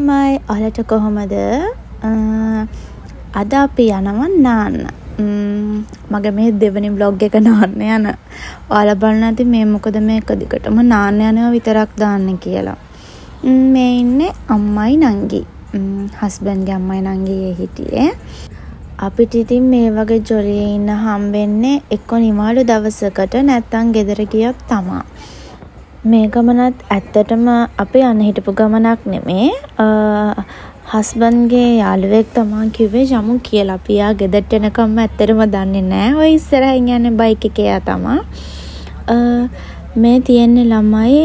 ළමයි, ඔයාලට කොහොමද? අද අපි යනවා නාන්න. මගේ මේ දෙවෙනි බ්ලොග් එක නාන්න යන. ඔයාලා බලනවා ඇති මේ මොකද මේ එක දිගටම නාන්න යනවා විතරක් දාන්නේ කියලා. මේ ඉන්නේ අම්මයි නංගි. හස්බන්ඩ්ගේ අම්මයි නංගි ඒ හිටියේ. අපිට ඉතින් මේ වගේ ජොලියේ ඉන්න හම්බෙන්නේ එක්ක නිවාඩු දවසකට නැත්තම් ගෙදර ගියොත් තමා. මේ ගමනත් ඇත්තටම අපි යන්න හිටපු ගමනක් නෙමේ. හස්බන්ඩ්ගේ යාළුවෙක් තමා කිව්වේ යමු කියලා. අපි එයා ගෙදරට එනකම්ම ඇත්තටම දන්නේ නෑ. ඔය ඉස්සරහින් යන්නේ බයික් එකේ එයා තමා. මේ තියෙන්නේ ළමයි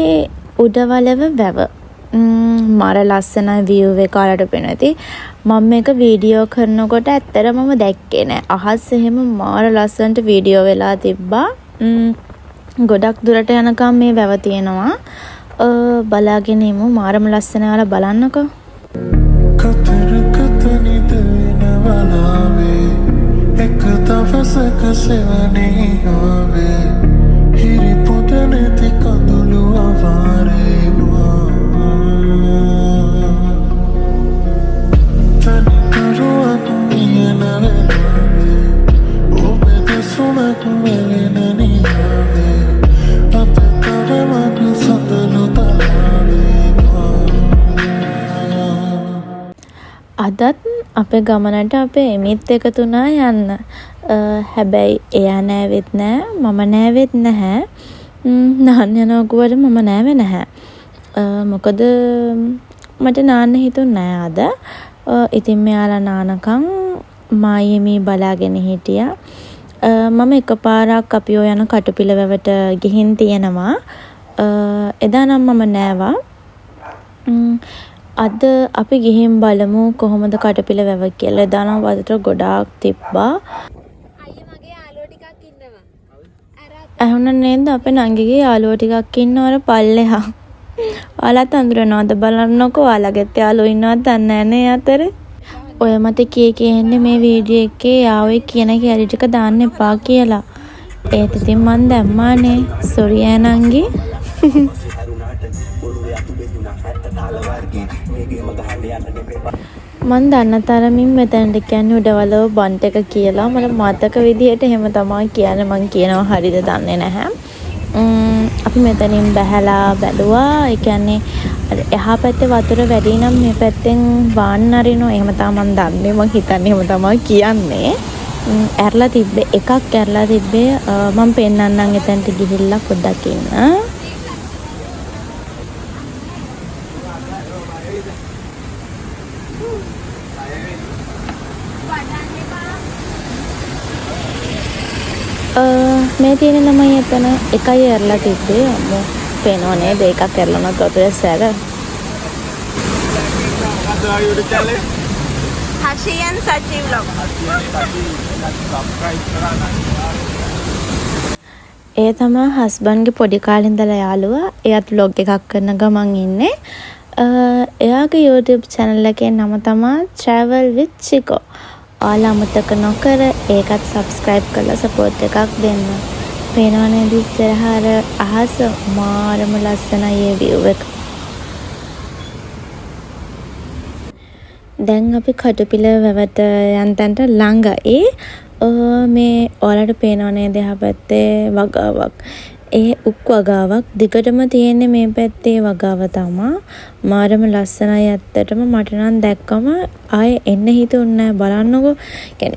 උඩවලව වැව. මර ලස්සනයි විව් එක ඔයාලට පේනවා ඇති. මම මේක වීඩියෝ කරනකොට ඇත්තටම මම දැක්කේ නෑ. අහස එහෙම මාර ලස්සනට වීඩියෝ වෙලා තිබ්බා. ගොඩක් දුරට යනකම් මේ වැව තියෙනවා. බලාගෙන ඉමු. මාරම ලස්සනයි ඔයාලා බලන්නකෝ. කතරකත නිදෙන වලාවේ එක දවසක සෙවණේ ආවේ හිරි පොද නැති කඳුළු අවාරේ මා තනි තරුවක් නියන වෙලාවේ ඔබ දෙසුනක් මෙලෙන නියාවේ අත තරමක් සඳලු තලාවේ මා. අදත් අපේ ගමනට අපේ එමිත් එකතු වුණා යන්න. හැබැයි එයා නෑවෙත් නෑ, මම නෑවෙත් නැහැ. නාන්න යනවා කිව්වට මම නෑවේ නැහැ. මොකද මට නාන්න හිතුන්නේ නෑ අද. ඉතින් මෙයාලා නානකම් මායි එමී බලාගෙන හිටියා. මම එකපාරක් අපි ඔය යන කටුපිල වැවට ගිහින් තියෙනවා. එදා නම් මම නෑවා. අද අපි ගිහින් බලමු කොහොමද කටුපිල වැව කියලා. එදා නම් වතුර ගොඩාක් තිබ්බා. අයියේ මගේ යාළුවෝ ටිකක් ඉන්නවා. ඇහුණා නේද අපේ නංගිගේ යාළුවෝ ටිකක් ඉන්නවා අර පල්ලෙහා. ඔයාලත් අඳුරනවද බලන්නකෝ. ඔයාලගෙත් යාළුවෝ ඉන්නවද දන්නේ නෑනේ ඒ අතරේ. ඔය මට කිය කිය ඉන්නේ මේ වීඩියෝ එකේ එයා ඔය කියන කැලි ටික දාන්න එපා කියලා. ඒත් ඉතින් මං දැම්මානේ. සොරි ඈ නංගි. මං දන්න තරමින් මෙතනට කියන්නේ උඩවලව බන්ට් එක කියලා. මට මතක විදිහට එහෙම තමා කියන්නේ. මං කියනවා හරිද දන්නේ නැහැ. අපි මෙතනින් බැහැලා බැලුවා. ඒ කියන්නේ අර එහා පැත්තේ වතුර වැඩි නම් මේ පැත්තෙන් වාන්න අරිනවා. එහෙම තමා මං දන්නේ. මං හිතන්නේ එහෙම තමා කියන්නේ. ඇරලා තිබ්බේ එකක් ඇරලා තිබ්බේ. මං පෙන්නන්නම් එතනට ගිහිල්ලා පොඩ්ඩක් ඉන්න. මේ තියෙන ළමයි එතන එකයි ඇරලා තිබ්බේ. අම්මෝ පේනව නේද? එකක් ඇරලා උනත් වතුරේ සැර. හෂි and Sachi vlog. ඒ තමා හස්බන්ඩ්ගේ පොඩි කාලේ ඉඳලා යාළුවා. එයාත් vlog එකක් කරන ගමන් ඉන්නේ. එයාගේ YouTube channel එකේ නම තමා Travel with Chico. ඔයාලා අමතක නොකර ඒකත් subscribe කරලා support එකක් දෙන්න. පේනව නේද ඉස්සරහ අර අහස මාරම ලස්සනයි ඒ view එක. දැන් අපි කටුපිල වැවට යන තැනට ළඟයි. මේ ඔයාලට පේනව නේද එහා පැත්තේ වගාවක්. ඒ උක් වගාවක් දිගටම තියෙන්නේ මේ පැත්තේ වගාව තමා. මාරම ලස්සනයි ඇත්තටම. මට නම් දැක්කම ආයේ එන්න හිතුන්නේ නෑ. බලන්නකෝ.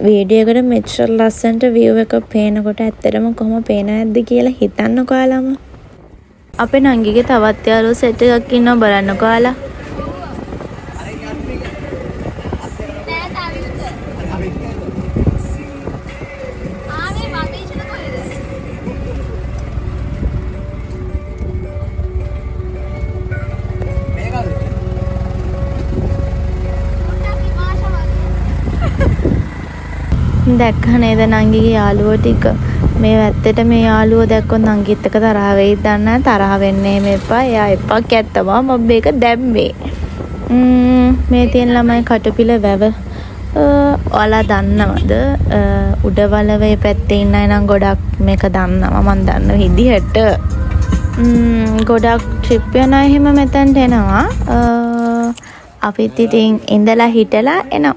වීඩියෝ එකට මෙච්චර ලස්සනට view එක පේනකොට ඇත්තටම කොහොම පේනවද කියලා හිතන්නකෝ ඔයාලම. අපේ නංගිගේ තවත් යාළුවෝ සෙට් එකක් ඉන්නවා බලන්නකෝ ඔයාලා. නෑ තවින්ද. ආ මේ වවීෂණ කොහෙද? පොඩ්ඩක් විමාශ වගේ. දැක්කා නේද නංගිගේ යාළුවෝ ටික? මේ ඇත්තට මේ යාළුවෝ දැක්කොත් නංගිත් එක්ක තරහ වෙයිද දන්නේ නෑ. තරහ වෙන්න එහෙම එපා. එයා එපා කැත්තමා මම මේක දැම්මේ. මේ තියෙන ළමයි කටුපිල වැව. ඔයාලා දන්නවද? උඩවලවේ පැත්තේ ඉන්න අය නම් ගොඩක් මේක දන්නවා. මං දන්න විදිහට. ගොඩක් ට්‍රිප් යන අය එහෙම මෙතනට එනවා. අපිත් ඉතින් ඉඳලා හිටලා එනවා.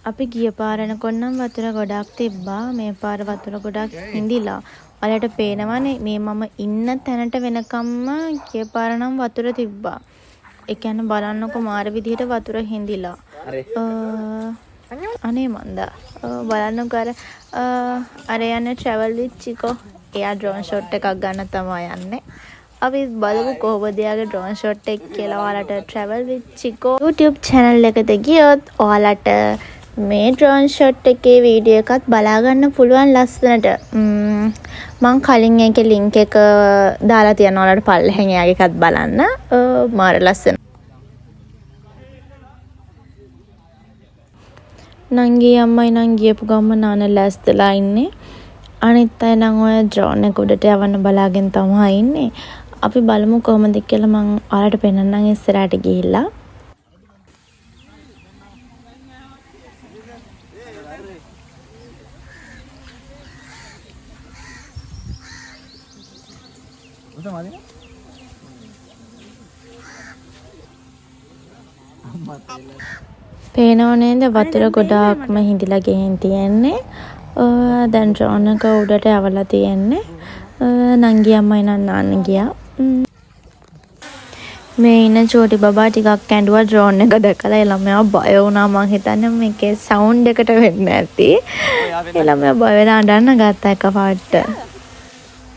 අපි ගිය පාර එනකොට නම් වතුර ගොඩක් තිබ්බා. මේ පාර වතුර ගොඩක් හිඳිලා. ඔයාලට පේනවනේ මේ මම ඉන්න තැනට වෙනකම්ම ගිය පාර නම් වතුර තිබ්බා. ඒ කියන්නේ බලන්නකො මාර විදිහට වතුර හිඳිලා. අනේ මන්දා. බලන්නකො අර අර යන්නේ ට්‍රැවල් විත් චිකෝ. එයා ඩ්‍රෝන් ෂොට් එකක් ගන්න තමයි යන්නේ. අපි බලමු කොහොමද එයාගේ ඩ්‍රෝන් ෂොට් එක කියලා. ඔයාලට ට්‍රැවල් විත් චිකෝ YouTube channel එකට ගියොත් ඔයාලට මේ ඩ්‍රෝන් ෂොට් එකේ වීඩියෝ එකත් බලා ගන්න පුළුවන් ලස්සනට. මං කලින් ඒකේ ලින්ක් එක දාලා තියනවා ඔයාලට පල්ලෙහෙන් එයාගේ එකත් බලන්න. මාර ලස්සන. නංගි අම්මයි නම් ගියපු ගමන් නාන ලෑස්තිලා ඉන්නේ. අනිත් අය නම් ඔය ඩ්‍රෝන් එක උඩට යවන්න බලාගෙන තමයි ඉන්නේ. අපි බලමු කොහොමද කියලා මං ඔයාලට පෙන්නන්නම් ඉස්සරහට ගිහිල්ලා. පේනව නේද වතුර ගොඩාක්ම හිඳිලා ගිහින් තියෙන්නේ. දැන් ඩ්‍රෝන් එක උඩට යවලා තියෙන්නේ. නංගි අම්මයි නම් නාන්න ගියා. මේ ඉන්න චූටි බබා ටිකක් ඇඬුවා ඩ්‍රෝන් එක දැකලා. ඒ ළමයා බය වුණා. මං හිතන්නේ මේකේ සවුන්ඩ් එකට වෙන්න ඇති. ඒ ළමයා බය වෙලා අඬන්න ගත්තා එකපාරට.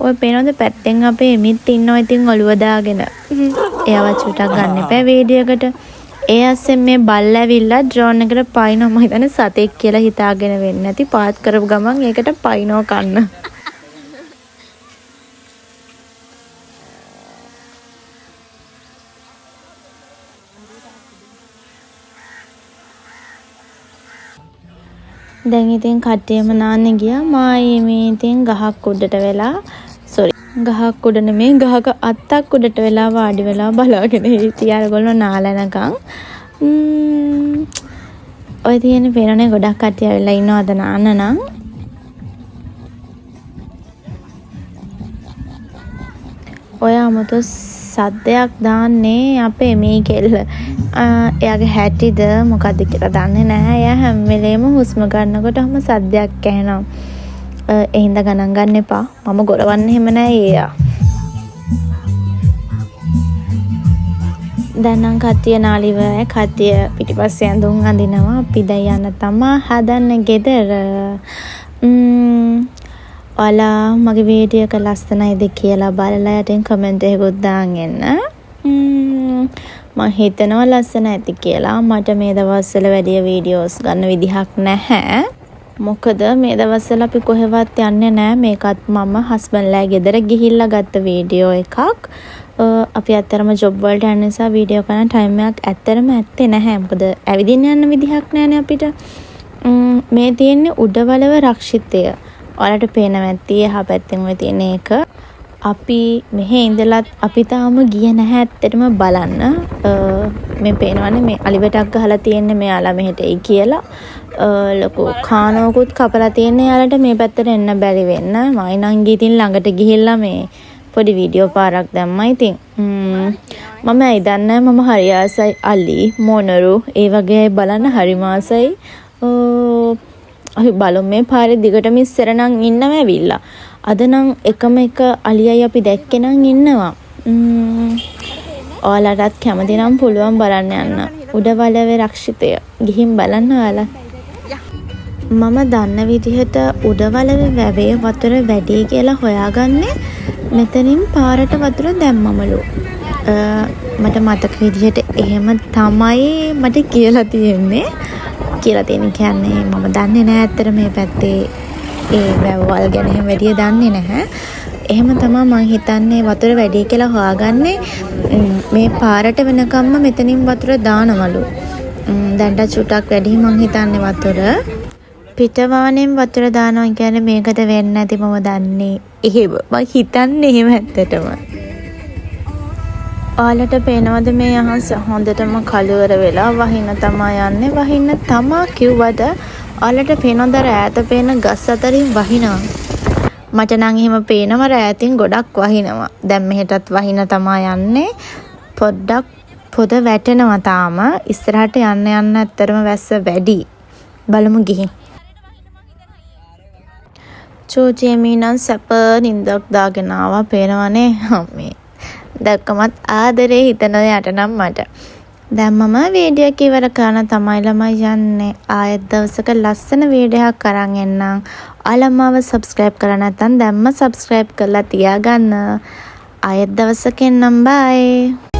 ඔය පේනවද පැත්තෙන් අපේ එමිත් ඉන්නවා ඉතින් ඔළුව දාගෙන. එයාව චුට්ටක් ගන්න එපා වීඩියෝ එකට. ඒ අස්සෙන් මේ බල්ල ඇවිල්ලා ඩ්‍රෝන් එකට පයින්නවා. මං හිතන්නේ සතෙක් කියලා හිතාගෙන වෙන්නේ නැති. පාත් කරපු ගමන් ඒකට පයින්නවා කන්න. දැන් ඉතින් කට්ටියම නාන්න ගියා. මායි මේ ඉතින් ගහක් උඩට වෙලා, සෝරි, ගහක් උඩ නෙමෙයි, ගහක අත්තක් උඩට වෙලා වාඩි වෙලා බලාගෙන හිටියා අරගොල්ලෝ නාලා යනකම්. ඔය තියෙන පේනනේ ගොඩක් කට්ටිය ඇවිල්ලා ඉන්නවා අද නාන්න නම්. ඔය 아무තු සද්දයක් දාන්නේ අපේ මේ කෙල්ල. එයාගේ හැටිද මොකද්ද කියලා දන්නේ නැහැ. එයා හැම වෙලේම හුස්ම ගන්නකොට ඔහම සද්දයක් ඇහෙනවා. ඒ හින්දා ගණන් ගන්න එපා. මම ගොරවන්න එහෙම නෑ එයා. දැන් නම් කට්ටිය නාලි ඉවරයි. කට්ටිය පිටිපස්සේ ඇඳුම් අඳිනවා. අපි දැන් යන්න තමා හදන්නේ ගෙදර. ඔයාලා මගේ වීඩියෝ එක ලස්සනයිද කියලා බලලා යටින් කමෙන්ට් එකකුත් දාන් එන්න. මං හිතනවා ලස්සන ඇති කියලා. මට මේ දවස්වල වැඩි වීඩියෝස් ගන්න විදිහක් නැහැ. මොකද මේ දවස්වල අපි කොහෙවත් යන්නේ නෑ. මේකත් මම හස්බන්ඩ්ලා ගෙදර ගිහිල්ලා ගත්ත වීඩියෝ එකක්. අපි ඇත්තටම ජොබ් වලට යන නිසා වීඩියෝ කරන ටයිම් එකක් ඇත්තටම ඇත්තේ නැහැ. මොකද ඇවිදින්න යන්න විදිහක් නෑනේ අපිට. මේ තියෙන්නේ උඩවලව රක්ෂිතය. ඔයාලට පේනවා ඇති එහා පැත්තෙන් ඔය තියෙන එක. අපි මෙහෙ ඉඳලත් අපි තාම ගියේ නැහැ ඇත්තටම බලන්න. මේ පේනවනේ මේ අලිවැටක් ගහලා තියෙන්නේ මෙයාලා මෙහෙට එයි කියලා. ලොකු කානෝකුත් කපලා තියෙන්නේ එයාලට මේ පැත්තට එන්න බැරි වෙන්න. මයි නංගි ඉතින් ළඟට ගිහිල්ලා මේ පොඩි වීඩියෝ පාරක් දැම්මා ඉතින්. මම ඇයි දන්නේ නැහැ, මම හරි ආසයි අලි මොනරු ඒ වගේ අය බලන්න හරිම ආසයි. අපි බලමු මේ පාරේ දිගටම ඉස්සර නම් ඉන්නව ඇවිල්ලා. අද නම් එකම එක අලියයි අපි දැක්කේ නම් ඉන්නවා. ඔයාලටත් කැමති නම් පුළුවන් බලන්න යන්න. උඩවලවේ රක්ෂිතය. ගිහින් බලන්න ඔයාලා. මම දන්න විදිහට උඩවලවේ වැවේ වතුර වැඩි කියලා හොයාගන්නේ මෙතනින් පාරට වතුර දැම්මමලු. මට මතක විදිහට එහෙම තමයි මට කියලා තියෙන්නේ. කියලා තියෙන කියන්නේ මම දන්නේ නෑ ඇත්තට මේ පැත්තේ ඒ වැව්වල් ගැන එහෙම වැඩිය දන්නේ නැහැ. එහෙම තමා මං හිතන්නේ වතුර වැඩි කියලා හොයාගන්නේ මේ පාරට වෙනකම්ම මෙතනින් වතුර දානවලු. දැන්ට චුට්ටක් වැඩි මං හිතන්නේ වතුර. පිටවානෙන් වතුර දානවා කියන්නේ මේකට වෙන්නේ නැති මම දන්නේ. එහෙම මං හිතන්නේ එහෙම ඇත්තටම. ඔයාලට පේනවද මේ අහස හොඳටම කළුවර වෙලා වහින තමා යන්නේ. වහින්න තමා කිව්වට ඔයාලට පේනවද අර ඈත පේන ගස් අතරින් වහිනවා. මට නම් එහෙම පේනවා රෑ ඉතින් ගොඩක් වහිනවා. දැන් මෙහෙටත් වහින තමා යන්නේ. පොඩ්ඩක් පොද වැටෙනවා තාම. ඉස්සරහට යන්න යන්න ඇත්තටම වැස්ස වැඩි. බලමු ගිහින්. චූටි එමී නම් සැප නින්දක් දාගෙන ආවා, පේනවනේ. මේ දැක්කමත් ආදරේ හිතෙන යට නම් මට. දැන් මම වීඩියෝ එක ඉවර කරන්න තමයි ළමයි යන්නේ. ආයෙත් දවසක ලස්සන වීඩියෝ එකක් අරන් එන්නම්. ඔයාලා මාව සබ්ස්ක්‍රයිබ් කරලා නැත්නම් දැන්ම සබ්ස්ක්‍රයිබ් කරලා තියාගන්න. ආයෙත් දවසක එන්නම්. බයි.